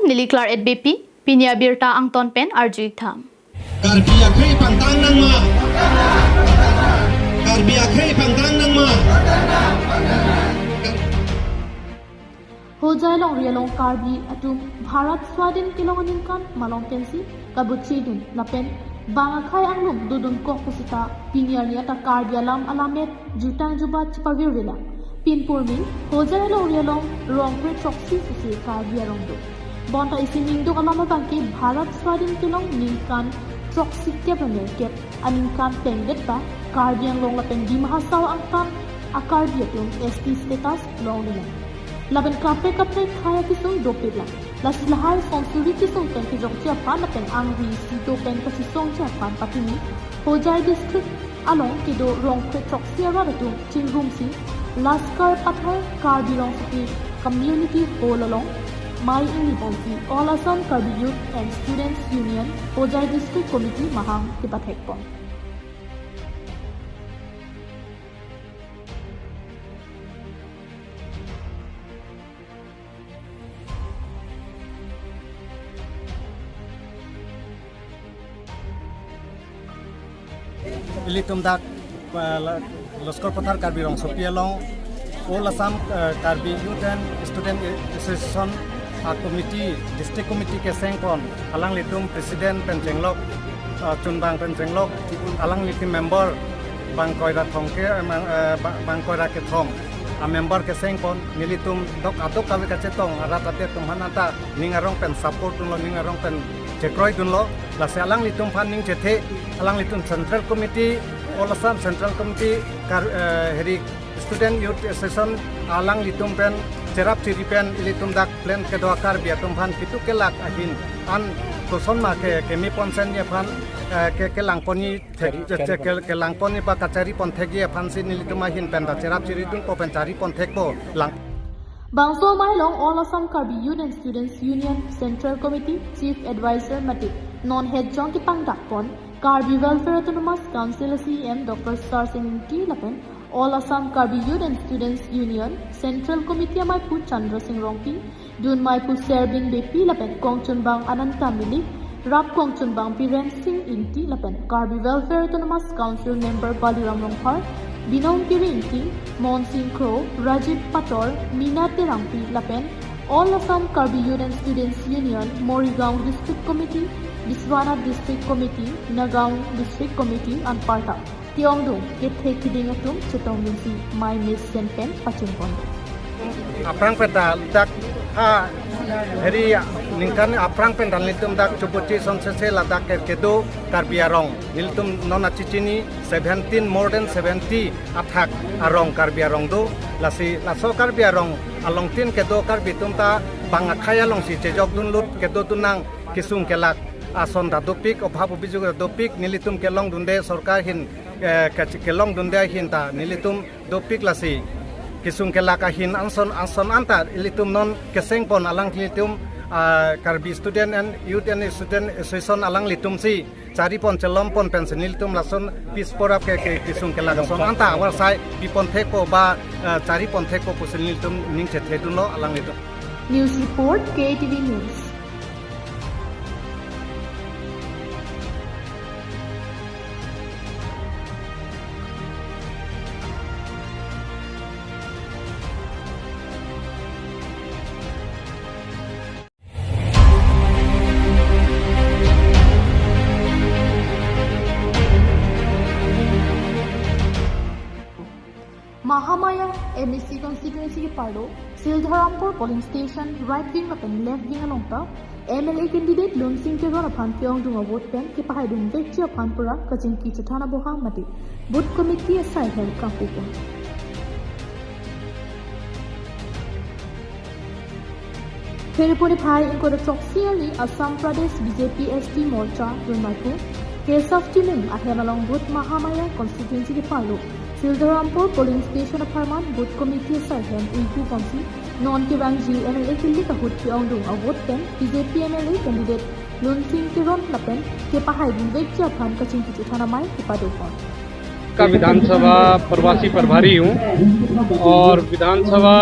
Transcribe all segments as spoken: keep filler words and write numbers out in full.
Neli Claret Beypi, pini abirta angton pen arju-ik tha. Karbi akhei pangtang nangma. Karbi akhei pangtang nangma. Hojai longri along Karbi atum Bharat Swadhin kelong aningkan malom pensi kabuchidun lapen bang akhei anglum dodun kok pusita pini arni ata Karbi alam alamet jutang jubat chipavirvela. Pinpurmi Hojai longri along rong kre throksi sisi Karbi arong do. Bonta isi ningduk alam abangke Bharat Swadhin kelong ningkan throksi kep laner kep aningkan pengdet ta Karbi Anglong lapen Dima Hasao angtan a Karbi atum S T status longlelang. Lapen kaprek kaprek khei akesung dopiklang. Lasi lahai sonsuri kesung pen kejokji aphan lapen angri isi do pen kachesongji aphan patumi Hojai district along kedo rong kre throksi arat atum chingrumsi Laskar Pathar Karbi Rongsopi Community Hall along mei ingni ponsi All Assam Karbi Youth and Students Union Hojai District Committee mahang kepathekpon. Ilitum dak, eh, la-, Laskar Pathar Karbi Rongsopi along All Assam, eh, Karbi Youth and Student Association a committee, district committee kesengpon, alanglitum president pen chenglok, eh, chunbang pen chenglok, alanglitum member bang koira thomkre, eh, bang, eh, bang, bang koira kethom a member kesengpon, nelitum dok adok kave kachetong arat adet atum aphan anta ning arong pen support dunlo, ning arong pen chekroidunlo. Lasi alanglitum aphan ning chethe, alanglitum Central Committee, All Assam Central Committee, Kar-, eh, heri Student Youth Association alanglitum pen cherap chiri pen ilitum dak plain kedo a Karbi atum aphan kitu kelak ahin an kosonma ke keme ponsetji aphan, eh, ke, kelangponji thek, Chari, che, chari che, ke, kelangponji ba kacharipon thekji aphansi nelitum ahin pen ta cherap chiridunpo pen charipon thekpo lang. Bangso amei along All Assam Karbi Youth and Students Union Central Committee Chief Advisor mate non head jong kepangdakpon Karbi Welfare Autonomous Council a C E M Doctor Sarsing Ingti lapen All Assam Karbi Youth and Students Union Central Committee ameiphu Chandra Sing Rongpi, dun meiphu Serbin Beypi lapen kongchunbang Ananta Milik, rap kongchunbang Biren Sing Ingti lapen Karbi Welfare Autonomous Council member Baliram Rongphar, Binong Kiri Ingti, Monsing Kro, Rajib Pator, Mina Terangpi lapen All Assam Karbi Youth and Students Union, Morigaon District Committee, Biswanath District Committee, Nagaon District Committee anparta ke-ongdung kethe kiding atum chetongdunsi mei mesen pen pachingpon. Aphrang pen ta dak ha heri ningkan aphrang pen ta nelitum dak chubuchi sonsese ladak ke kedo Karbi arong. Nelitum non achichini seventeen, more than seventy athak arong Karbi arong do. Lasi laso Karbi arong along tin kedo Karbi atum ta bang akhei alongsi chejokdunlut kedodun nang, kesung kelak ason ta dopik, obhap obijok ta dopik, nelitum kelongdunde sorkar ahin, eh, kach-, kelongdunde ahin ta nelitum dopik lasi kesung kelak ahin anson, anson anta ilitum non kesengpon alanglitum, ah, Karbi Student and Youth and Student Association alanglitumsi charipon chelompon pensi nelitum lason peace forum ke, ke kesung kelak ason anta avarsai pipon thekpo ba, eh, charipon thekpo pusi nelitum ning chethedunlo alanglitum. News report, K T V News. Mahamaya M A C constituency keparlo Sildharampur polling station right wing lapen left wing along ta M L A candidate Lunsing Teron aphan ke-ongdung a-vote pen kepahaidunvekji aphan pura kachingki chethan aboha mate booth committee asai ahem kangpupon. Kheripuri phai ingkoi ra throksi arni Assam Pradesh B J P S T Morcha dun meiphu Kesav Timung ahem along booth Mahamaya constituency keparlo Sildharampur polling station apharman booth committee asai ahem ingpuponsi non kevangji M L A kilik ahut ke-ongdung a-vote pen B J P M L A candidate Lunsing Teron lapen kepahaidunvekji aphan kachingki chethan amei kepadopon. का विधानसभा प्रवासी प्रभारी हूँ और विधानसभा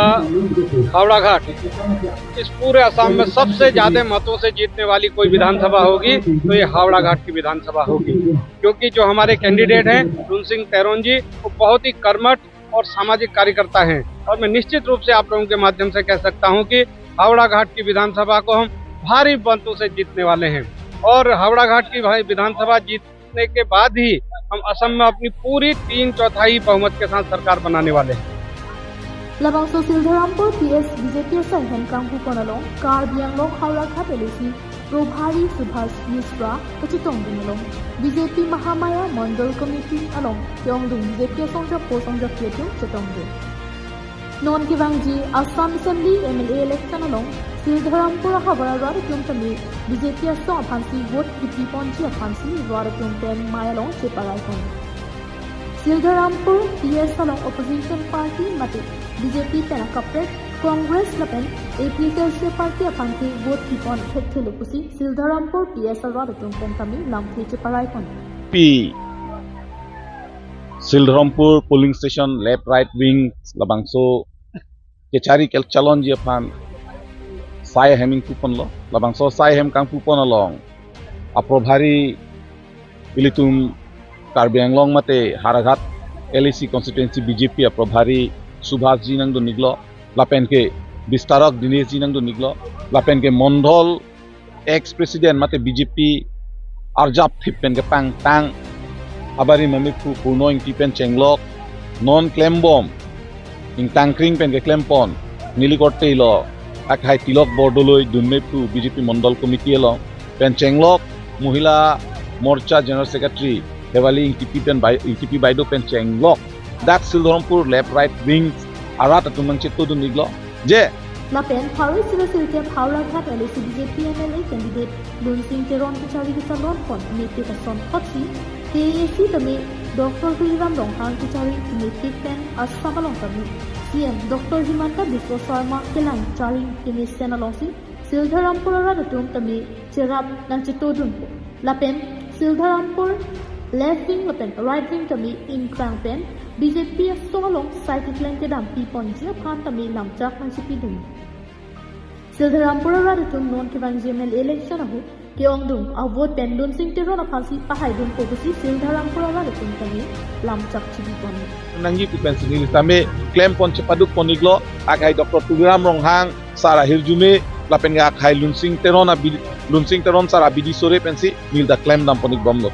हावड़ा घाट इस पूरे असम में सबसे ज्यादा मतों से जीतने वाली कोई विधानसभा होगी तो ये हावड़ा घाट की विधानसभा होगी, क्योंकि जो हमारे कैंडिडेट हैं लुनसिंग तेरोन जी, वो बहुत ही कर्मठ और सामाजिक कार्यकर्ता हैं और मैं निश्चित रूप से आप लोगों के माध्यम से कह सकता हूं कि हावड़ा घाट की विधानसभा को हम भारी मतों से जीतने वाले हैं और हावड़ा घाट की भाई विधानसभा जीतने के बाद ही हम असम में अपनी पूरी तीन चौथाई बहुमत के साथ सरकार बनाने वाले हैं। Labangso Sildharampur P S B J P asaihem kangpupon along Karbi Anglong Howraghat L A C Probhari Subhash Mishra kachetongdun along B J P Mahamaya Mandal Committee along ke-ongdung B J P asong japo song japi atum chetongdun. Non kevangji Assam Assembly M L A election along Sildharampur ahavar arat atum tame B J P asong aphansi vote kipiponji aphansi rat atum pen mei along cheparaipon. Sildharampur P S along opposition party mate B J P pen akaprek Congress lapen A P H L C party aphan ke vote kipon thekthe lo pusi Sildharampur P S arat atum pen tame lamthe cheparaipon. P Sildharampur polling station left right wing labangso kechari kechalonji aphan asaihem ingpuponlo. Labangso asaihem kangpupon along aProbhari ilitum Karbi Anglong mate Howraghat L A C constituency B J P aProbhari Subhash ji nangdun-iklo, lapen ke Bistarok Dinesh ji nangdun-iklo, lapen ke Mandal ex president mate B J P arjap thip pen kepangtang abarim amephu Purno Ingti pen chenglok, non klembom ingtangkring pen keklempon neli korte lo akhai Tilok Bordoloi dunmephu B J P Mandal Committee along pen chenglok Mohila Morcha General Secretary Hewali Ingtipi pen bai, Ingtipi Baido pen chenglok dak Sildharampur left right wing arat atum nangchetongdun-iklo je. Lapen pharo isi ra sirkep Howraghat L A C B J P M L A candidate Lunsing Teron kechari kechalonpon mepik asonthotsi K A A C tame Doctor Tuliram Ronghang kechari kemepik pen Assam along tame C M Doctor Himanta Biswa Sarma kelang chari kemesen alongsi Sildharampur arat atum tame cherap nangchetongdunpo. Lapen Sildharampur left wing lapen right wing tame ingkrang pen B J P asong along sai keklem kedam piponji aphan tame lamchak nangchepidun. Sildharampur arat atum non kevangji M L A election ahut ke-ongdung avote pen Lunsing Teron aphansi pahaidunpo pusi Sildharampur arat atum tame lamchak chepipon. Nangji pu pensi neli tame klempon chepadukpon-iklo, akhai Doctor Tuliram Ronghang sar ahirjume lapen ke akhai Lunsing Teron abi, Lunsing Teron sar abidi sore pensi neli ta klemdampon-ikbomlo.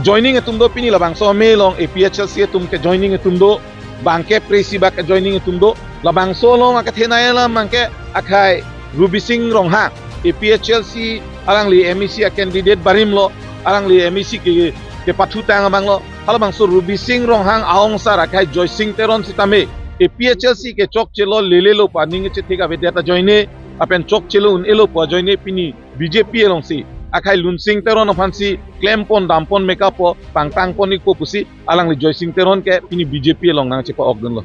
Joining atum do pini labangso amei along A P H L C atum ke joining atum do, bangke presi bak joining atum do, labangso along akethenei alam bangke akhai Rubising Ronghang A P H L C alangli M A C a candidate barimlo, alangli M A C ke kepathutang abanglo. Halabangso Rubising Ronghang aongsar akhai Joysing Teron sitame A P H L C ke chokchelo lelelo pu aning kachethek avedet ajoine, lapen chokchelo un-elo pu ajoine pini B J P alongsi akhai Lunsing Teron aphansi klempon dampon mekapo pangtangpon-ikpo pusi alangli Joysing Teron ke pini B J P along nangchepa-okdunlo.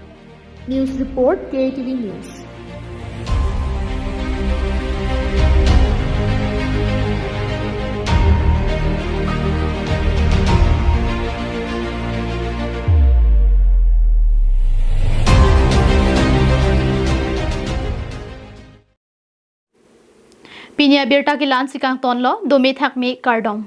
News report, K A T V News. Pini abirta ke la-ansi kangtonlo, dome thakme kardom.